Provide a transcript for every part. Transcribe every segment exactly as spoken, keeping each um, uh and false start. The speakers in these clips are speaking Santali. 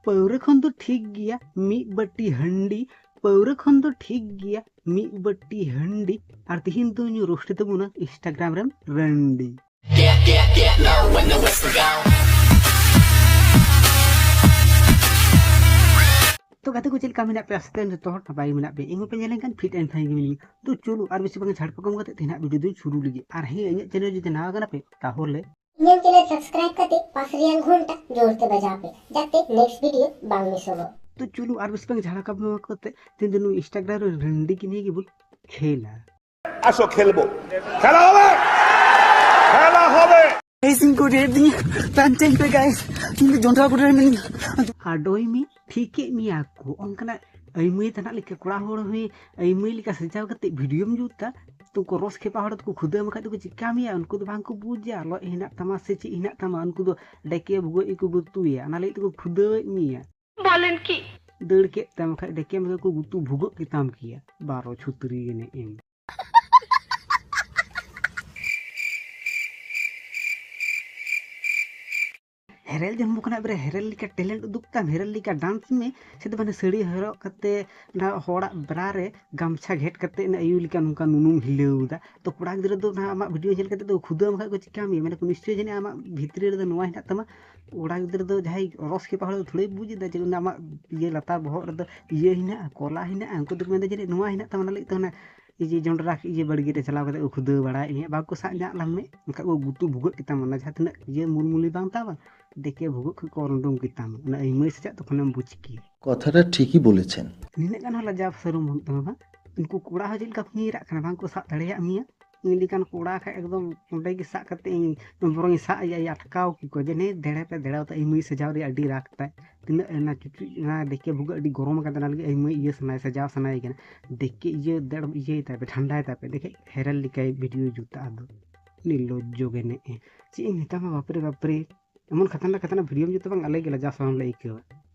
ᱯᱟᱹᱣᱨᱟᱹ ᱠᱷᱚᱱ ᱫᱚ ᱴᱷᱤᱠ ᱜᱮᱭᱟ ᱢᱤᱫ ᱵᱟᱹᱴᱤ ᱦᱟᱺᱰᱤ, ᱯᱟᱹᱣᱨᱟᱹ ᱠᱷᱚᱱ ᱫᱚ ᱴᱷᱤᱠ ᱜᱮᱭᱟ ᱢᱤᱫ ᱵᱟᱹᱴᱤ ᱦᱟᱺᱰᱤ, ᱟᱨ ᱛᱤᱦᱤᱧ ᱫᱚ ᱧᱩ ᱨᱳᱥᱴ ᱛᱟᱵᱚᱱᱟ Instagram ᱨᱮᱱ ᱨᱟᱺᱰᱤ᱾ ᱛᱚ ᱜᱟᱛᱮ ᱠᱚ, ᱪᱮᱫ ᱞᱮᱠᱟ ᱢᱮᱱᱟᱜ ᱯᱮᱭᱟ? ᱟᱥᱟ ᱠᱚᱨᱮ ᱡᱚᱛᱚ ᱦᱚᱲ ᱱᱟᱯᱟᱭ ᱜᱮ ᱢᱮᱱᱟᱜ ᱯᱮᱭᱟ᱾ ᱤᱧ ᱦᱚᱸᱯᱮ ᱧᱮᱞᱮᱧ ᱠᱷᱟᱱ fit and fine ᱜᱮ ᱢᱮᱱᱟᱹᱧᱟ᱾ ᱛᱚ ᱪᱚᱞᱚ, ᱟᱨ ᱵᱮᱥᱤ ᱵᱟᱝ ᱡᱷᱟᱲ ᱯᱟᱠᱚᱢ ᱠᱟᱛᱮ ᱛᱮᱦᱮᱧᱟᱜ video ᱫᱚᱧ ᱥᱩᱨᱩ ᱞᱮᱜᱮ᱾ ᱟᱨ ᱦᱮᱸ, ᱤᱧᱟᱹᱜ channel ᱡᱩᱫᱤ ᱱᱟᱣᱟ ᱠᱟᱱᱟ ᱯᱮ, ᱛᱟᱦᱚᱞᱮ ᱤᱧᱟᱹᱜ channel subscribe ᱠᱟᱛᱮ ᱯᱟᱥ ᱨᱮᱭᱟᱜ ᱜᱷᱚᱱᱴᱟ ᱡᱳᱨ ᱛᱮ ᱵᱟᱡᱟᱣ ᱯᱮ, ᱡᱟᱛᱮ next video ᱵᱟᱝ ᱢᱤᱥᱚᱜᱚᱜ᱾ ᱛᱚ ᱪᱚᱞᱚ, ᱟᱨ ᱵᱮᱥᱤ ᱵᱟᱝ ᱡᱷᱟᱲ ᱯᱟᱠᱚᱢ ᱠᱟᱛᱮ ᱛᱮᱦᱮᱧ ᱫᱚ ᱱᱩᱭ Instagram ᱨᱮ ᱨᱟᱺᱰᱤ ᱠᱤᱱᱤᱭᱟᱹ ᱜᱮᱵᱚᱱ ᱠᱷᱮᱞᱟ᱾ আসো খেলবো, খেলা হবে, খেলা হবে। Guys, ᱤᱧ ᱠᱚ ᱨᱮᱴ ᱫᱤᱧᱟ, ᱯᱮᱱᱴ ᱪᱮᱧᱡᱽ ᱯᱮ guys, ᱤᱧ ᱫᱚ ᱡᱚᱱᱰᱨᱟ ᱜᱚᱰᱟ ᱨᱮ ᱢᱤᱱᱟᱹᱧᱟ᱾ ᱟᱰᱚᱭ ᱢᱮ, ᱴᱷᱤᱠᱮᱫ ᱢᱮᱭᱟ ᱠᱚ, ᱚᱱᱠᱟᱱᱟᱜ ᱟᱹᱭᱢᱟᱹᱭ ᱛᱟᱱᱟᱜ ᱞᱮᱠᱟ ᱠᱚᱲᱟ ᱦᱚᱲ ᱦᱚᱸ ᱟᱹᱭᱢᱟᱹᱭ ᱞᱮᱠᱟ ᱥᱟᱡᱟᱣ ᱠᱟᱛᱮ videoᱢ ᱡᱩᱛᱟ, ᱛᱚ ᱩᱱᱠᱩ ᱨᱚᱥ ᱠᱷᱮᱯᱟ ᱦᱚᱲ ᱫᱚᱠᱚ ᱠᱷᱩᱫᱟᱹᱣ ᱟᱢ ᱠᱷᱟᱡ ᱫᱚᱠᱚ ᱪᱤᱠᱟ ᱢᱮᱭᱟ? ᱩᱱᱠᱩ ᱫᱚ ᱵᱟᱝ ᱠᱚ ᱵᱩᱡᱟ ᱞᱚᱡ ᱦᱮᱱᱟᱜ ᱛᱟᱢᱟ ᱥᱮ ᱪᱮᱫ ᱦᱮᱱᱟᱜ ᱛᱟᱢᱟ, ᱩᱱᱠᱩ ᱫᱚ ᱰᱮᱠᱮ ᱵᱷᱩᱜᱟᱹᱜ ᱜᱮᱠᱚ ᱜᱩᱛᱩᱭᱟ, ᱚᱱᱟ ᱞᱟᱹᱜᱤᱫ ᱛᱮᱠᱚ ᱠᱷᱩᱫᱟᱹᱣᱮᱫ ᱢᱮᱭᱟ᱾ ᱵᱚᱞᱮᱱ ᱠᱤ? ᱫᱟᱹᱲ ᱠᱮᱫ ᱛᱟᱢ ᱠᱷᱟᱡ ᱰᱮᱠᱮ ᱢᱮᱠᱮ ᱠᱚ ᱜᱩᱛᱩ ᱵᱷᱩᱜᱟᱹᱜ ᱠᱮᱛᱟᱢ ᱠᱮᱭᱟ, ᱵᱟᱨᱚ ᱪᱷᱩᱛᱨᱤ ᱮᱱᱮᱡ ᱮᱢ᱾ ᱦᱮᱨᱮᱞ ᱡᱚᱱᱢᱚ ᱠᱷᱚᱱᱟᱜ ᱵᱮᱨᱮ ᱦᱮᱨᱮᱞ ᱞᱮᱠᱟ talent ᱩᱫᱩᱜ ᱛᱟᱢ, ᱦᱮᱨᱮᱞ ᱞᱮᱠᱟ dance ᱢᱮ᱾ ᱥᱮ ᱫᱚ ᱢᱟᱱᱮ ᱥᱟᱹᱲᱤ ᱦᱚᱨᱚᱜ ᱠᱟᱛᱮ ᱚᱱᱟ ᱦᱚᱲᱟᱜ ᱵᱨᱟ ᱨᱮ ᱜᱟᱢᱪᱷᱟ ᱜᱷᱮᱴ ᱠᱟᱛᱮ ᱚᱱᱟ ᱟᱭᱩ ᱞᱮᱠᱟ ᱱᱚᱝᱠᱟ ᱱᱩᱱᱩᱢ ᱦᱤᱞᱟᱹᱣ ᱮᱫᱟ᱾ ᱛᱚ ᱠᱚᱲᱟ ᱜᱤᱫᱽᱨᱟᱹ ᱫᱚ ᱱᱟᱦᱟᱜ ᱟᱢᱟᱜ video ᱧᱮᱞ ᱠᱟᱛᱮ ᱫᱚ ᱠᱷᱩᱫᱟᱹᱣ ᱟᱢ ᱠᱷᱟᱡ ᱠᱚ ᱪᱤᱠᱟ ᱢᱮᱭᱟ? ᱢᱮᱱᱟ ᱠᱚ ᱱᱤᱥᱪᱚᱭ ᱡᱟᱹᱱᱤᱡ ᱟᱢᱟᱜ ᱵᱷᱤᱛᱨᱤ ᱨᱮᱫᱚ ᱱᱚᱣᱟ ᱦᱮᱱᱟᱜ ᱛᱟᱢᱟ᱾ ᱠᱚᱲᱟ ᱜᱤᱫᱽᱨᱟᱹ ᱫᱚ ᱡᱟᱦᱟᱸᱭ ᱨᱚᱥ ᱠᱷᱮᱯᱟ ᱦᱚᱲ ᱫᱚ ᱛᱷᱚᱲᱟᱭ ᱵᱩᱡᱽ ᱮᱫᱟ ᱡᱮ ᱚᱱᱟ ᱟᱢᱟᱜ ᱤᱭᱟᱹ ᱞᱟᱛᱟᱨ ᱵᱚᱦᱚᱜ ᱨᱮᱫᱚ ᱤᱭᱟᱹ ᱦᱮᱱᱟᱜᱼᱟ, ᱠᱚᱞᱟ ᱦᱮᱱᱟᱜᱼᱟ᱾ ᱩᱱᱠᱩ ᱫᱚᱠᱚ ᱢᱮᱱᱫᱟ ᱡᱟᱹᱱᱤᱡ ᱱᱚᱣᱟ ᱦᱮᱱᱟᱜ ᱛᱟᱢᱟ, ᱚᱱᱟ ᱞᱟᱹᱜᱤᱫ ᱛᱮ ᱚᱱᱟ ᱤᱭᱟᱹ ᱡᱚᱱᱰᱨᱟ ᱤᱭᱟᱹ ᱵᱟᱲᱜᱮ ᱨᱮ ᱪᱟᱞᱟᱣ ᱠᱟᱛᱮ ᱠᱚ ᱠᱷᱩᱫᱟᱹᱣ ᱵᱟᱲᱟᱭᱮᱫ ᱢᱮᱭᱟ, ᱵᱟᱝ ᱠᱚ ᱥᱟᱵ ᱧᱟᱜ ᱞᱟᱢ ᱢᱮ, ᱚᱱᱠᱟ ᱠᱚ ᱜᱩᱛᱩ ᱵᱷᱩᱜᱟᱹᱜ ᱠᱮᱛᱟᱢᱟ᱾ ᱚᱱᱟ ᱡᱟᱦᱟᱸ ᱛᱤᱱᱟᱹᱜ ᱤᱭᱟᱹ ᱢᱩᱞᱢᱩᱞᱤ ᱵᱟᱝ ᱛᱟᱢᱟ, ᱰᱮᱠᱮ ᱵᱷᱩᱜᱟᱹᱜ ᱠᱷᱚᱡ ᱠᱚ ᱚᱨ ᱩᱰᱩᱝ ᱠᱮᱛᱟᱢᱟ᱾ ᱚᱱᱟ ᱟᱹᱭᱢᱟᱹᱭ ᱥᱮᱪᱟᱜ ᱛᱚᱠᱷᱚᱱᱮᱢ ᱵᱩᱡᱽ ᱠᱮᱭᱟ᱾ কথাটা ঠিকই বলেছেন। ᱱᱤᱱᱟᱹᱜ ᱜᱟᱱ ᱦᱚᱸ ᱞᱟᱡᱟᱣ ᱥᱚᱨᱚᱢ ᱵᱟᱹᱱᱩᱜ ᱛᱟᱢᱟ ᱵᱟᱝ? ᱩᱱᱠᱩ ᱠᱚᱲᱟ ᱦᱚᱸ ᱪᱮᱫ ᱞᱮᱠᱟ ᱠᱚ ᱧᱤᱨᱟᱜ ᱠᱟᱱᱟ, ᱵᱟᱝ ᱠᱚ ᱥᱟᱵ ᱫᱟᱲᱮᱭᱟᱜ ᱢᱮᱭᱟ᱾ ᱩᱱᱤ ᱞᱮᱠᱟᱱ ᱠᱚᱲᱟ ᱠᱷᱟᱡ ᱮᱠᱫᱚᱢ ᱚᱸᱰᱮ ᱜᱮ ᱥᱟᱵ ᱠᱟᱛᱮ ᱤᱧ ᱵᱚᱨᱚᱝ ᱤᱧ ᱥᱟᱵ ᱮᱭᱟ, ᱤᱧ ᱟᱴᱠᱟᱣ ᱠᱮᱠᱚᱣᱟ ᱡᱮ ᱱᱮ ᱫᱮᱲᱮ ᱯᱮ ᱫᱮᱲᱮ ᱛᱟᱭ, ᱟᱹᱭᱢᱟᱹᱭ ᱥᱟᱡᱟᱣ ᱨᱮᱭᱟᱜ ᱟᱹᱰᱤ ᱨᱟᱜᱽ ᱛᱟᱭ᱾ ᱛᱤᱱᱟᱹᱜ ᱚᱱᱟ ᱪᱩᱪᱩᱡ, ᱚᱱᱟ ᱫᱮᱠᱮ ᱵᱷᱩᱜᱟᱹᱜ ᱟᱹᱰᱤ ᱜᱚᱨᱚᱢ ᱟᱠᱟᱱ ᱛᱟᱦᱮᱱᱟ, ᱞᱟᱹᱜᱤᱫ ᱟᱹᱭᱢᱟᱹᱭ ᱤᱭᱟᱹ ᱥᱟᱱᱟᱭ, ᱥᱟᱡᱟᱣ ᱥᱟᱱᱟᱭᱮ ᱠᱟᱱᱟ᱾ ᱫᱮᱠᱮ ᱤᱭᱟᱹ ᱫᱮᱲ ᱤᱭᱟᱹᱭ ᱛᱟᱭ ᱯᱮ, ᱴᱷᱟᱱᱰᱟᱭ ᱛᱟᱭ ᱯᱮ, ᱫᱮᱠᱷᱮᱡ ᱦᱮᱨᱮᱞ ᱞᱮᱠᱟᱭ video ᱡᱩᱛᱟ᱾ ᱟᱫᱚ ᱱᱤᱨᱞᱚᱡᱡᱚ ᱜᱮ ᱱᱮᱜᱼᱮ ᱪᱮᱫ ᱤᱧ ᱢᱮᱛᱟᱢᱟ, ᱵᱟᱯᱨᱮ ᱵᱟᱯᱨᱮ᱾ ᱮᱢᱚᱱ ᱠᱷᱟᱛᱟᱨᱱᱟᱠ ᱠᱷᱟᱛᱟᱨᱱᱟᱠ videoᱢ ᱡᱩᱛᱟ ᱵᱟᱝ, ᱟᱞᱮ ᱜᱮ ᱞᱟᱡᱟᱣ ᱥᱚᱨᱚᱢ ᱞᱮ ᱟᱹᱭᱠᱟᱹᱣᱟ᱾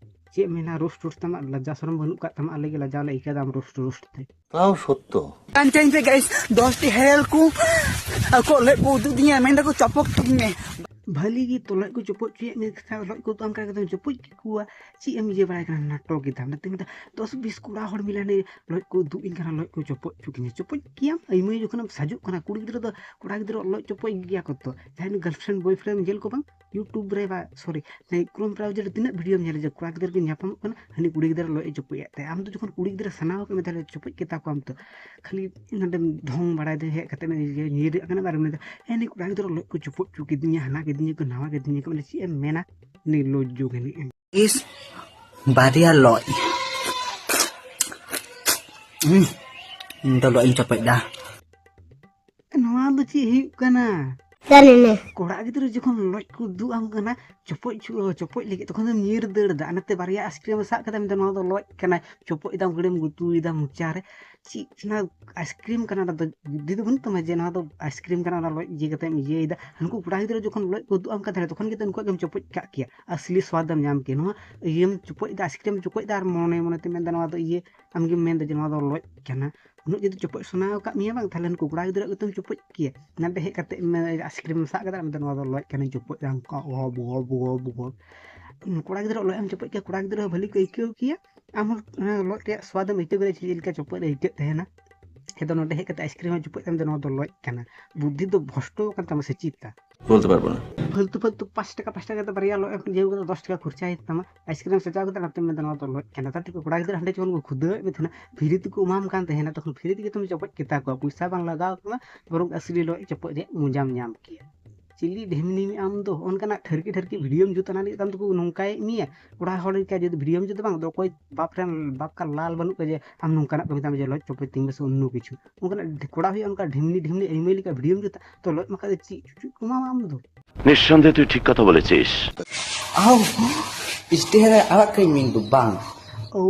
ᱪᱮᱫ ᱮᱢ ᱢᱮᱱᱟ, ᱨᱳᱥᱴ ᱨᱳᱥᱴ ᱛᱟᱢᱟ, ᱞᱟᱡᱟᱣ ᱥᱚᱨᱚᱢ ᱵᱟᱹᱱᱩᱜ ᱠᱟᱜ ᱛᱟᱢᱟ, ᱟᱞᱮ ᱜᱮ ᱞᱟᱡᱟᱣ ᱞᱮ ᱟᱹᱭᱠᱟᱹᱣ ᱫᱟ ᱟᱢ ᱨᱳᱥᱴ ᱨᱳᱥᱴ ᱛᱮ᱾ ᱛᱟᱣ ᱥᱚᱛᱛᱚ᱾ ᱠᱟᱱ ᱪᱟᱹᱧ ᱯᱮ guys, ᱫᱚᱥᱴᱤ ᱦᱮᱨᱮᱞ ᱠᱚ ᱟᱠᱚ ᱞᱮᱫ ᱠᱚ ᱩᱫᱩᱜ ᱫᱤᱧᱟ, ᱢᱮᱱ ᱫᱟᱠᱚ ᱪᱟᱯᱚᱠ ᱴᱷᱤᱠ ᱢᱮ᱾ ᱵᱷᱟᱹᱞᱤ ᱜᱮ ᱛᱚ ᱞᱚᱡ ᱠᱚ ᱪᱚᱯᱚᱡ ᱦᱚᱪᱚᱭᱮᱫ ᱢᱮ, ᱞᱚᱡ ᱠᱚ ᱩᱫᱩᱜ ᱟᱢ ᱠᱟᱱᱟ, ᱮᱠᱫᱚᱢ ᱪᱚᱯᱚᱡ ᱠᱮᱠᱚᱣᱟ᱾ ᱪᱮᱫ ᱮᱢ ᱤᱭᱟᱹ ᱵᱟᱲᱟᱭ ᱠᱟᱱᱟ, ᱱᱟᱴᱚᱠ ᱮᱫᱟᱢ᱾ ᱱᱟᱛᱮ ᱢᱮᱛᱟ ᱫᱚᱥ ᱵᱤᱥ ᱠᱚᱲᱟ ᱦᱚᱲ ᱢᱤᱞᱟ ᱱᱮ ᱞᱚᱡ ᱠᱚ ᱩᱫᱩᱜ ᱤᱧ ᱠᱟᱱᱟ, ᱞᱚᱡ ᱠᱚ ᱪᱚᱯᱚᱡ ᱦᱚᱪᱚ ᱠᱤᱧᱟ᱾ ᱪᱚᱯᱚᱡ ᱠᱮᱭᱟᱢ ᱟᱹᱭᱢᱟᱹᱭ ᱡᱚᱠᱷᱚᱱᱮᱢ ᱥᱟᱡᱚᱜ ᱠᱟᱱᱟ᱾ ᱠᱩᱲᱤ ᱜᱤᱫᱽᱨᱟᱹ ᱫᱚ, ᱠᱚᱲᱟ ᱜᱤᱫᱽᱨᱟᱹ ᱞᱚᱡ ᱪᱚᱯᱚᱡ ᱜᱮᱭᱟ ᱠᱚ ᱛᱚ᱾ ᱡᱟᱦᱟᱸᱭ ᱱᱩᱭ girlfriend boyfriend ᱧᱮᱞ ᱠᱚ ᱵᱟᱝ, YouTube ᱨᱮ ᱵᱟ sorry, ᱱᱩᱭ Chrome browser ᱨᱮ ᱛᱤᱱᱟᱹᱜ video ᱧᱮᱞ ᱡᱮ ᱠᱚᱲᱟ ᱜᱤᱫᱽᱨᱟᱹ ᱠᱚ ᱧᱟᱯᱟᱢᱚᱜ ᱠᱟᱱᱟ, ᱦᱟᱹᱱᱤ ᱠᱩᱲᱤ ᱜᱤᱫᱽᱨᱟᱹ ᱞᱚᱡ ᱮ ᱪᱚᱯᱚᱡ ᱮᱫ ᱛᱟᱭᱟ᱾ ᱟᱢ ᱫᱚ ᱡᱚᱠᱷᱚᱱ ᱠᱩᱲᱤ ᱜᱤᱫᱽᱨᱟᱹ ᱥᱟᱱᱟ ᱠᱮᱫ ᱢᱮ, ᱛᱟᱦᱞᱮ ᱪᱚᱯᱚᱡ ᱠᱮᱛᱟ ᱠᱚᱣᱟᱢ ᱛᱚ᱾ ᱠᱷᱟᱹᱞᱤ ᱱᱚᱰᱮᱢ ᱰᱷᱚᱝ ᱵᱟᱲᱟᱭ ᱫᱟ, ᱦᱮᱡ ᱠᱟᱛᱮ ᱧᱤᱨᱟᱹᱜ ᱠᱟᱱᱟ ᱟᱨ ᱢᱮᱱᱫᱟ, ᱦᱮᱸ, ᱱᱩᱭ ᱠᱚᱲᱟ ᱜᱤᱫᱽᱨᱟᱹ ᱞᱚᱡ ᱠᱚ ᱪᱚᱯᱚᱡ ᱦᱚᱪᱚ ᱠᱤᱫᱤᱧᱟ, ᱦᱟᱱᱟ ᱠᱤᱫᱤᱧᱟ ᱠᱚ, ᱱᱟᱣᱟ ᱠᱤᱫᱤᱧᱟ ᱠᱚ, ᱢᱟᱱᱮ ᱪᱮᱫ ᱮᱢ ᱢᱮᱱᱟ, ᱩᱱᱤ ᱞᱚᱡᱽ ᱡᱚ ᱜᱮ ᱱᱤᱡ ᱮᱢ᱾ ᱤᱥ, ᱵᱟᱨᱭᱟ ᱞᱚᱡ᱾ ᱦᱩᱸ, ᱤᱧ ᱫᱚ ᱞᱚᱡ ᱤᱧ ᱪᱚᱯᱚᱡ ᱫᱟ᱾ ᱱᱚᱣᱟ ᱫᱚ ᱪᱮᱫ ᱦᱩᱭᱩᱜ ᱠᱟᱱᱟ? ᱠᱚᱲᱟ ᱜᱤᱫᱽᱨᱟᱹ ᱡᱚᱠᱷᱚᱱ ᱞᱚᱡ ᱠᱚ ᱩᱫᱩᱜ ᱟᱢ ᱠᱟᱱᱟ, ᱪᱚᱯᱚᱡ ᱪᱚ-, ᱪᱚᱯᱚᱡ ᱞᱟᱹᱜᱤᱫ, ᱛᱚᱠᱷᱚᱱ ᱫᱚᱢ ᱧᱤᱨ ᱫᱟᱹᱲ ᱫᱟ᱾ ᱟᱨ ᱱᱟᱛᱮ ᱵᱟᱨᱭᱟ ice cream ᱮ ᱥᱟᱵ ᱠᱟᱫᱟ, ᱢᱮᱱᱫᱟ, "ᱱᱚᱣᱟ ᱫᱚ ᱞᱚᱡ ᱠᱟᱱᱟ, ᱪᱚᱯᱚᱡ ᱫᱟᱢ, ᱜᱟᱹᱲᱤᱢ ᱜᱩᱛᱩᱭ ᱫᱟ ᱢᱚᱪᱟ ᱨᱮ᱾" ᱪᱮᱫ ᱚᱱᱟ ice cream ᱠᱟᱱᱟ, ᱚᱱᱟ ᱫᱚ ᱵᱩᱫᱽᱫᱷᱤ ᱫᱚ ᱵᱟᱹᱱᱩᱜ ᱛᱟᱢᱟ ᱡᱮ ᱱᱚᱣᱟ ᱫᱚ ice cream ᱠᱟᱱᱟ, ᱚᱱᱟ ᱞᱚᱡ ᱤᱭᱟᱹ ᱠᱟᱛᱮᱢ ᱤᱭᱟᱹᱭ ᱫᱟ᱾ ᱦᱟᱹᱱᱠᱩ ᱠᱚᱲᱟ ᱜᱤᱫᱽᱨᱟᱹ ᱡᱚᱠᱷᱚᱱ ᱞᱚᱡ ᱠᱚ ᱩᱫᱩᱜ ᱟᱢ ᱠᱟᱱ ᱛᱟᱦᱮᱸᱱᱟ, ᱛᱚᱠᱷᱚᱱ ᱜᱮ ᱛᱚ ᱩᱱᱠᱩᱣᱟᱜ ᱜᱮᱢ ᱪᱚᱯᱚᱡ ᱠᱟᱜ ᱠᱮᱭᱟ, ᱟᱥᱞᱤ ᱥᱣᱟᱫ ᱮᱢ ᱧᱟᱢ ᱠᱮᱭᱟ᱾ ᱱᱚᱣᱟ ᱤᱭᱟᱹᱢ ᱪᱚᱯᱚᱡ ᱫᱟ, ice cream ᱪᱚᱯᱚᱡ ᱫᱟ, ᱟᱨ ᱢᱚᱱᱮ ᱢᱚᱱᱮ ᱛᱮ ᱢᱮᱱᱫᱟ, "ᱱᱚᱣᱟ ᱫᱚ ᱤᱭᱟᱹ", ᱟᱢ ᱜᱮᱢ ᱢᱮᱱᱫᱟ ᱡᱮ, "ᱱᱚᱣᱟ ᱫᱚ ᱞᱚᱡ ᱠᱟᱱᱟ᱾" ᱩᱱᱟᱹᱜ ᱡᱩᱫᱤ ᱪᱚᱯᱚᱡ ᱥᱟᱱᱟ ᱟᱠᱟᱫ ᱢᱮᱭᱟ ᱵᱟᱝ, ᱛᱟᱦᱞᱮ ᱩᱱᱠᱩ ᱠᱚᱲᱟ ᱜᱤᱫᱽᱨᱟᱹ ᱜᱮᱛᱚᱢ ᱪᱚᱯᱚᱡ ᱠᱮᱭᱟ᱾ ᱱᱟᱰᱮ ᱦᱮᱡ ᱠᱟᱛᱮ ᱢᱮ, ice cream ᱮᱢ ᱥᱟᱵ ᱠᱟᱫᱟ, ᱟᱢ ᱫᱚ ᱱᱚᱣᱟ ᱫᱚ ᱞᱚᱡ ᱠᱟᱱᱟᱧ ᱪᱚᱯᱚᱡ ᱫᱟ, ᱚᱱᱠᱟ ᱚᱦᱚᱵ ᱚᱦᱚᱵ ᱚᱦᱚᱵ ᱚᱦᱚᱵ᱾ ᱠᱚᱲᱟ ᱜᱤᱫᱽᱨᱟᱹ ᱞᱚᱡ ᱮᱢ ᱪᱚᱯᱚᱡ ᱠᱮᱭᱟ, ᱠᱚᱲᱟ ᱜᱤᱫᱽᱨᱟᱹ ᱦᱚᱸ ᱵᱷᱟᱹᱞᱤ ᱠᱚ ᱟᱹᱭᱠᱟᱹᱣ ᱠᱮᱭᱟ᱾ ᱟᱢ ᱦᱚᱸ ᱚᱱᱟ ᱞᱚᱡ ᱨᱮᱭᱟᱜ ᱥᱣᱟᱫ ᱮᱢ ᱟᱹᱭᱠᱟᱹᱣ ᱠᱮᱫᱟ, ᱪᱮᱫ ᱞᱮᱠᱟ ᱪᱚᱯᱚᱡ ᱨᱮ ᱟᱹᱭᱠᱟᱹᱜ ᱛᱟᱦᱮᱱᱟ᱾ ᱦᱮᱸ ᱫᱚ ᱱᱚᱰᱮ ᱦᱮᱡ ᱠᱟᱛᱮ ice cream ᱮᱢ ᱪᱚᱯᱚᱡ ᱫᱟ, ᱟᱢ ᱫᱚ ᱱᱚᱣᱟ ᱫᱚ ᱞᱚᱡ ᱠᱟᱱᱟ᱾ ᱵᱩᱫᱽᱫᱷᱤ ᱫᱚ ᱵᱷᱨᱚᱥᱴᱚ ᱟᱠᱟᱱ ᱛᱟᱢᱟ ᱥᱮ ᱪᱮᱫ ᱛᱟ? বলতে পারবো না। ᱯᱷᱟᱞᱛᱩ ᱯᱷᱟᱞᱛᱩ ᱯᱟᱸᱪ ᱴᱟᱠᱟ, ᱯᱟᱸᱪ ᱴᱟᱠᱟ ᱠᱟᱛᱮ ᱵᱟᱨᱭᱟ ᱞᱚᱡ ᱮᱢ ᱤᱭᱟᱹ ᱠᱟᱫᱟ, ᱫᱚᱥ ᱴᱟᱠᱟ ᱠᱷᱚᱨᱪᱟᱭᱮᱱ ᱛᱟᱢᱟ᱾ Ice cream ᱥᱟᱡᱟᱣ ᱠᱟᱛᱮ ᱱᱟᱛᱮ ᱢᱮᱱᱫᱟ, "ᱱᱚᱣᱟ ᱫᱚ ᱞᱚᱡ ᱠᱟᱱᱟ᱾" ᱛᱟᱛᱮ ᱠᱚ ᱠᱚᱲᱟ ᱜᱤᱫᱽᱨᱟᱹ ᱦᱟᱸᱰᱮ ᱡᱚᱠᱷᱚᱱ ᱠᱚ ᱠᱷᱩᱫᱟᱹᱣᱮᱫ ᱢᱮ ᱛᱟᱦᱮᱱᱟ, free ᱛᱮᱠᱚ ᱮᱢᱟᱢ ᱠᱟᱱ ᱛᱟᱦᱮᱱᱟ, ᱛᱚᱠᱷᱚᱱ free ᱛᱮᱜᱮ ᱛᱚᱢ ᱪᱚᱯᱚᱡ ᱠᱮᱛᱟ ᱠᱚᱣᱟ, ᱯᱚᱭᱥᱟ ᱵᱟᱝ ᱞᱟᱜᱟᱣ ᱠᱟᱱᱟ, ᱵᱚᱨᱚᱝ ᱟᱥᱞᱤ ᱞᱚᱡ ᱪᱚᱯᱚᱡ ᱨᱮᱭᱟᱜ ᱢᱚᱡᱟᱢ ᱧᱟᱢ ᱠᱮᱭᱟ᱾ ᱪᱤᱞᱤ ᱰᱷᱤᱢᱱᱤ ᱢᱮ ᱟᱢ ᱫᱚ? ᱚᱱᱠᱟᱱᱟᱜ ᱴᱷᱟᱹᱨᱠᱤ ᱴᱷᱟᱹᱨᱠᱤ videoᱢ ᱡᱩᱛ, ᱚᱱᱟ ᱞᱟᱹᱜᱤᱫ ᱟᱢ ᱫᱚᱠᱚ ᱱᱚᱝᱠᱟᱭᱮᱫ ᱢᱮᱭᱟ᱾ ᱠᱚᱲᱟ ᱦᱚᱲ ᱞᱮᱠᱟ ᱡᱩᱫᱤ videoᱢ ᱡᱩᱛ ᱵᱟᱝ ᱫᱚ, ᱚᱠᱚᱭ ᱵᱟᱯ ᱨᱮᱱ, ᱵᱟᱯ ᱠᱟ ᱞᱟᱞ ᱵᱟᱹᱱᱩᱜ ᱠᱚᱣᱟ ᱡᱮ ᱟᱢ ᱱᱚᱝᱠᱟᱱᱟᱜ ᱠᱚ ᱢᱮᱛᱟᱢᱟ ᱡᱮ ᱞᱚᱡ ᱪᱚᱯᱚᱡ ᱛᱤᱧ ᱢᱮ ᱥᱮ ᱚᱱᱱᱚ ᱠᱤᱪᱷᱩ᱾ ᱚᱱᱠᱟᱱᱟᱜ ᱠᱚᱲᱟ ᱦᱩᱭᱩᱜᱼᱟ, ᱚᱱᱠᱟ ᱰᱷᱤᱢᱱᱤ ᱰᱷᱤᱢᱱᱤ ᱟᱹᱭᱢᱟᱹᱭ ᱞᱮᱠᱟ videoᱢ ᱡᱩᱛᱟ, ᱛᱚ ᱞᱚᱡ ᱢᱟᱠᱷᱟ ᱫᱚ ᱪᱮᱫ ᱪᱩᱪᱩᱡ ᱠᱚ ᱮᱢᱟᱢᱟ ᱟᱢ ᱫᱚ? নিঃসন্দেহে তুই ঠিক কথা বলেছিস। ᱟᱣ, ᱥᱴᱮᱡ ᱨᱮ ᱟᱲᱟᱜ ᱠᱟᱹᱧ ᱢᱮ ᱤᱧ ᱫᱚ ᱵᱟᱝ᱾ ᱳ,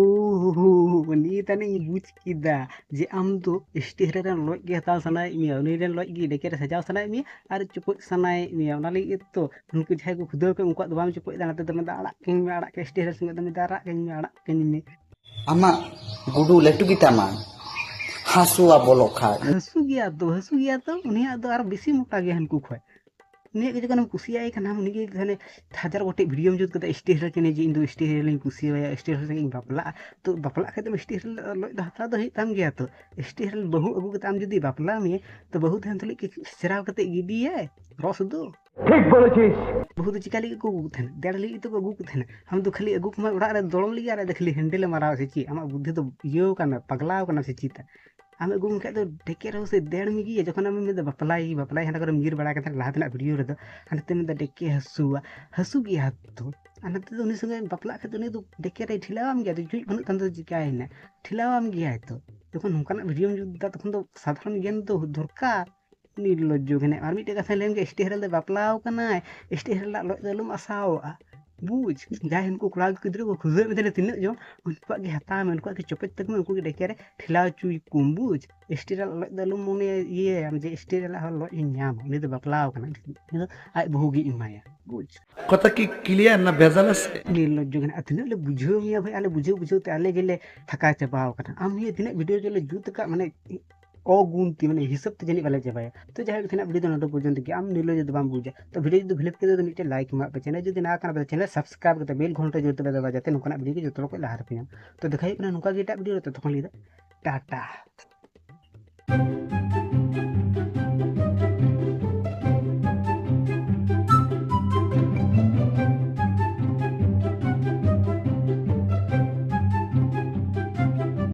ᱱᱤᱭᱟᱹ ᱛᱟᱱᱤᱧ ᱵᱩᱡᱽ ᱠᱮᱫᱟ ᱡᱮ ᱟᱢ ᱫᱚ ᱥᱴᱮᱡ ᱨᱮᱱ ᱞᱚᱡ ᱜᱮ ᱦᱟᱛᱟᱣ ᱥᱟᱱᱟᱭᱮᱫ ᱢᱮᱭᱟ, ᱩᱱᱤ ᱨᱮᱱ ᱞᱚᱡ ᱜᱮ ᱰᱮᱠᱮ ᱨᱮ ᱥᱟᱡᱟᱣ ᱥᱟᱱᱟᱭᱮᱫ ᱢᱮᱭᱟ ᱟᱨ ᱪᱚᱯᱚᱡ ᱥᱟᱱᱟᱭᱮᱫ ᱢᱮᱭᱟ᱾ ᱚᱱᱟ ᱞᱟᱹᱜᱤᱫ ᱛᱚ ᱩᱱᱠᱩ ᱡᱟᱦᱟᱸᱭ ᱠᱚ ᱠᱷᱩᱫᱟᱹᱣ ᱠᱟᱱᱟ, ᱩᱱᱠᱩᱣᱟᱜ ᱫᱚ ᱵᱟᱢ ᱪᱚᱯᱚᱡ ᱫᱟ, ᱱᱟᱛᱮ ᱫᱚ ᱢᱮᱱᱫᱟ, "ᱟᱲᱟᱜ ᱠᱟᱹᱧ ᱢᱮ, ᱟᱲᱟᱜ ᱠᱟᱹᱧ ᱥᱴᱮᱡ ᱨᱮ ᱥᱮᱱ ᱠᱟᱛᱮ ᱢᱮᱱᱫᱟ, ᱟᱲᱟᱜ ᱠᱟᱹᱧ ᱢᱮ, ᱟᱲᱟᱜ ᱠᱟᱹᱧ ᱢᱮ᱾" ᱟᱢᱟᱜ ᱜᱩᱰᱩ ᱞᱟᱹᱴᱩ ᱜᱮᱛᱟᱢᱟ, ᱦᱟᱹᱥᱩᱣᱟ ᱵᱚᱞᱚᱜ ᱠᱷᱟᱡ᱾ ᱦᱟᱹᱥᱩ ᱜᱮᱭᱟ ᱛᱚ, ᱦᱟᱹᱥᱩ ᱜᱮᱭᱟ ᱛᱚ, ᱩᱱᱤᱭᱟᱜ ᱫᱚ ᱟᱨ ᱵᱮᱥᱤ ᱢᱚᱴᱟ ᱜᱮᱭᱟ ᱦᱟᱹᱱᱠᱩ ᱠᱷᱚᱡ᱾ ᱩᱱᱤᱭᱟᱜ ᱜᱮ ᱡᱚᱠᱷᱚᱱᱮᱢ ᱠᱩᱥᱤᱭᱟᱭ ᱠᱷᱟᱱ ᱟᱢ ᱩᱱᱤᱜᱮ ᱦᱟᱱᱮ ᱦᱟᱡᱟᱨ ᱜᱚᱴᱮᱡ ᱵᱷᱤᱰᱤᱭᱳᱢ ᱡᱩᱛ ᱠᱟᱫᱟ ᱮᱥ ᱴᱤ ᱦᱮᱨᱮᱞ ᱠᱮ ᱱᱤᱭᱮ ᱡᱮ ᱤᱧ ᱫᱚ ᱮᱥ ᱴᱤ ᱦᱮᱨᱮᱞ ᱤᱧ ᱠᱩᱥᱤᱭᱟᱭᱟ, ᱮᱥ ᱴᱤ ᱦᱮᱨᱮᱞ ᱥᱟᱞᱟᱜ ᱤᱧ ᱵᱟᱯᱞᱟᱜᱼᱟ᱾ ᱛᱚ ᱵᱟᱯᱞᱟᱜ ᱠᱷᱟᱡ ᱫᱚᱢ ᱮᱥ ᱴᱤ ᱦᱮᱨᱮᱞ ᱞᱚᱡ ᱫᱚ ᱦᱟᱛᱟᱣ ᱫᱚ ᱦᱩᱭᱩᱜ ᱛᱟᱢ ᱜᱮᱭᱟ᱾ ᱛᱚ ᱮᱥ ᱴᱤ ᱦᱮᱨᱮᱞ ᱵᱟᱹᱦᱩ ᱟᱹᱜᱩ ᱠᱟᱛᱮ ᱟᱢ ᱡᱩᱫᱤ ᱵᱟᱯᱞᱟ ᱢᱮᱭᱟ, ᱛᱚ ᱵᱟᱹᱦᱩ ᱛᱟᱦᱮᱱ ᱛᱩᱞᱩᱡ ᱠᱤ ᱥᱮᱨᱟᱣ ᱠᱟᱛᱮ ᱜᱤᱰᱤᱭᱟᱭ ᱨᱚᱥ ᱫᱚ? ᱴᱷᱤᱠ ᱵᱚᱞᱮᱪᱤᱥ᱾ ᱵᱟᱹᱦᱩ ᱫᱚ ᱪᱤᱠᱟ ᱞᱟᱹᱜᱤᱫ ᱠᱚ ᱟᱹᱜᱩ ᱠᱚ ᱛᱟᱦᱮᱱᱟ? ᱫᱮᱲ ᱞᱟᱹᱜᱤᱫ ᱛᱮᱠᱚ ᱟᱹᱜᱩ ᱠᱚ ᱛᱟᱦᱮᱱᱟ᱾ ᱟᱢ ᱫᱚ ᱠᱷᱟᱹᱞᱤ ᱟᱹᱜᱩ ᱠᱚᱢᱟ ᱚᱲᱟᱜ ᱨᱮ ᱫᱚᱲᱚᱢ ᱞᱟᱹᱜᱤᱫ, ᱟᱨ ᱟᱡ ᱫᱚ ᱠᱷᱟᱹᱞᱤ ᱦᱮᱱᱰᱮᱞᱮ ᱢᱟᱨᱟᱣᱟ ᱥᱮ ᱪᱮᱫ? ᱟᱢᱟᱜ ᱵᱩᱫᱽᱫᱷᱤ ᱫᱚ ᱤᱭᱟᱹᱣ ᱠᱟᱱᱟ, ᱯᱟᱜᱽᱞᱟᱣ ᱠᱟᱱᱟ ᱥᱮ ᱪᱮᱫ? ᱟᱢ ᱟᱹᱜᱩ ᱠᱷᱟᱡ ᱫᱚ ᱰᱮᱠᱮᱨ ᱦᱚᱸ ᱥᱮ ᱫᱮᱲ ᱢᱮᱜᱮᱭᱟ᱾ ᱡᱚᱠᱷᱚᱱ ᱟᱢᱮᱢ ᱢᱮᱱᱫᱟ ᱵᱟᱯᱞᱟᱭ, ᱵᱟᱯᱞᱟᱭ, ᱦᱟᱱᱟ ᱠᱚᱨᱮᱢ ᱧᱤᱨ ᱵᱟᱲᱟ ᱠᱟᱱ ᱛᱟᱦᱮᱱᱟ ᱞᱟᱦᱟ ᱛᱮᱱᱟᱜ ᱵᱷᱤᱰᱤᱭᱳ ᱨᱮᱫᱚ, ᱦᱟᱱᱛᱮ ᱢᱮᱱᱫᱟ ᱰᱮᱠᱮ ᱦᱟᱹᱥᱩᱣᱟ, ᱦᱟᱹᱥᱩ ᱜᱮᱭᱟ ᱛᱚ᱾ ᱟᱨ ᱱᱚᱛᱮ ᱫᱚ ᱩᱱᱤ ᱥᱚᱸᱜᱮ ᱵᱟᱯᱞᱟᱜ ᱠᱷᱟᱡ ᱫᱚ ᱩᱱᱤ ᱫᱚ ᱰᱮᱠᱮᱨ ᱨᱮᱭ ᱴᱷᱮᱞᱟᱣᱟᱢ ᱜᱮᱭᱟ, ᱟᱫᱚ ᱪᱩᱡ ᱵᱟᱹᱱᱩᱜ ᱛᱟᱢ ᱫᱚ ᱪᱤᱠᱟᱭᱮᱱᱟ? ᱴᱷᱮᱞᱟᱣᱟᱢ ᱜᱮᱭᱟᱭ ᱛᱚ᱾ ᱡᱚᱠᱷᱚᱱ ᱱᱚᱝᱠᱟᱱᱟᱜ ᱵᱷᱤᱰᱤᱭᱳᱢ ᱡᱩᱛ ᱫᱟ, ᱛᱚᱠᱷᱚᱱ ᱫᱚ ᱥᱟᱫᱷᱟᱨᱚᱱ ᱜᱮᱭᱟᱱ ᱫᱚ ᱫᱚᱨᱠᱟᱨ᱾ ᱱᱤᱨᱞᱚᱡᱽᱡᱚ ᱜᱮ᱾ ᱟᱨ ᱢᱤᱫᱴᱮᱡ ᱠᱟᱛᱷᱟᱧ ᱞᱟᱹᱭᱟᱢ ᱜᱮ, ᱮᱥ ᱴᱤ ᱦᱮᱨᱮᱞ ᱫᱚᱭ ᱵᱟᱯᱞᱟᱣ ᱠᱟᱱᱟᱭ, ᱮᱥ ᱴᱤ ᱦᱮᱨᱮᱞ ᱨᱮᱱᱟᱜ ᱞᱚᱡ ᱫᱚ ᱟᱞᱚᱢ ᱟᱥᱟᱣᱟᱜᱼᱟ᱾ ᱵᱩᱡᱽ, ᱡᱟᱦᱟᱸᱭ ᱩᱱᱠᱩ ᱠᱚᱲᱟ ᱜᱤᱫᱽᱨᱟᱹ ᱠᱚ ᱠᱷᱩᱫᱟᱹᱣ ᱢᱮ ᱛᱟᱦᱮᱱᱟ ᱛᱤᱱᱟᱹᱜ ᱡᱚᱱ, ᱩᱱᱠᱩᱣᱟᱜ ᱜᱮ ᱦᱟᱛᱟᱣ ᱢᱮ, ᱩᱱᱠᱩᱣᱟᱜ ᱜᱮ ᱪᱚᱯᱮᱡ ᱛᱟᱠᱚ ᱢᱮ, ᱩᱱᱠᱩ ᱜᱮ ᱰᱮᱠᱮ ᱨᱮ ᱴᱷᱮᱞᱟᱣ ᱦᱚᱪᱚᱭᱮᱠᱚᱢ᱾ ᱵᱩᱡᱽ, ᱮᱥ ᱴᱤ ᱨᱮᱱᱟᱜ ᱞᱚᱡ ᱫᱚ ᱟᱞᱚᱢ ᱢᱚᱱᱮᱭᱟ ᱤᱭᱟᱹᱭᱟᱢ ᱡᱮ ᱮᱥ ᱴᱤ ᱨᱮᱱᱟᱜ ᱦᱚᱸ ᱞᱚᱡ ᱤᱧ ᱧᱟᱢᱟ, ᱩᱱᱤ ᱫᱚ ᱵᱟᱯᱞᱟᱣ ᱠᱟᱱᱟ, ᱩᱱᱤ ᱫᱚ ᱟᱡ ᱵᱟᱹᱦᱩ ᱜᱮ ᱮᱢᱟᱭᱟ᱾ ᱵᱩᱡᱽ᱾ কথা কি ক্লিয়ার না ভেজাল আছে? ᱱᱤᱨᱞᱚᱡᱽᱡᱚ ᱜᱮ ᱱᱟᱜ, ᱟᱨ ᱛᱤᱱᱟᱹᱜ ᱞᱮ ᱵᱩᱡᱷᱟᱹᱣ ᱢᱮᱭᱟ ᱵᱷᱟᱹᱭ, ᱟᱞᱮ ᱵᱩᱡᱷᱟᱹᱣ ᱵᱩᱡᱷᱟᱹᱣ ᱛᱮ ᱟᱞᱮ ᱜᱮᱞᱮ ᱛᱷᱟᱠᱟ ᱪᱟᱵᱟᱣ ᱠᱟᱱᱟ᱾ ᱟᱢ ᱱᱤᱭᱟᱹ ᱛᱤᱱᱟᱹᱜ ᱵᱷᱤᱰᱤᱭᱳ ᱡᱮᱞᱮ ᱡᱩᱛ ᱟᱠᱟᱫ, ᱢᱟᱱᱮ ᱚᱜᱩᱱᱛᱤ, ᱢᱟᱱᱮ ᱦᱤᱥᱟᱹᱵ ᱛᱮ ᱡᱟᱹᱱᱤᱡ ᱵᱟᱞᱮ ᱪᱟᱵᱟᱭᱟ᱾ ᱛᱚ ᱡᱟᱭᱦᱳᱠ, ᱛᱮᱱᱟᱜ ᱵᱷᱤᱰᱤᱭᱳ ᱫᱚ ᱱᱚᱰᱮ ᱯᱚᱨᱡᱚᱱᱛᱚ ᱜᱮ᱾ ᱟᱢ ᱱᱤᱨᱞᱚᱡᱽ ᱫᱚ ᱵᱟᱢ ᱵᱩᱡᱟ, ᱛᱚ ᱵᱷᱤᱰᱤᱭᱳ ᱡᱩᱫᱤ ᱵᱷᱟᱹᱞᱤ ᱯᱮ ᱠᱩᱥᱤᱭᱟᱫᱟ ᱢᱤᱫᱴᱮᱱ ᱞᱟᱭᱤᱠ ᱮᱢᱟᱜ ᱯᱮ, ᱪᱮᱱᱮᱞ ᱡᱩᱫᱤ ᱱᱟᱣᱟ ᱠᱟᱱᱟ ᱯᱮ ᱪᱮᱱᱮᱞ ᱥᱟᱵᱥᱠᱨᱟᱭᱤᱵ ᱠᱟᱛᱮ ᱵᱮᱞ ᱜᱷᱚᱱᱴᱟ ᱡᱳᱨ ᱛᱮᱯᱮ ᱫᱟᱵᱟ, ᱡᱟᱛᱮ ᱱᱚᱝᱠᱟᱱᱟᱜ ᱵᱷᱤᱰᱤᱭᱳ ᱜᱮ ᱡᱚᱛᱚ ᱦᱚᱲ ᱠᱷᱚᱱ ᱞᱟᱦᱟ ᱨᱮᱯᱮ ᱧᱟᱢ᱾ ᱛᱚ ᱫᱮᱠᱷᱟ ᱦᱩᱭᱩᱜ ᱠᱟᱱᱟ ᱱᱚᱝᱠᱟ ᱜᱮ ᱮᱴᱟᱜ ᱵᱷᱤᱰᱤᱭᱳ ᱨᱮ, ᱛᱚᱛᱚᱠᱷᱚᱱ ᱞᱟᱹᱜᱤᱫ ᱫᱚ ᱴᱟᱴᱟ᱾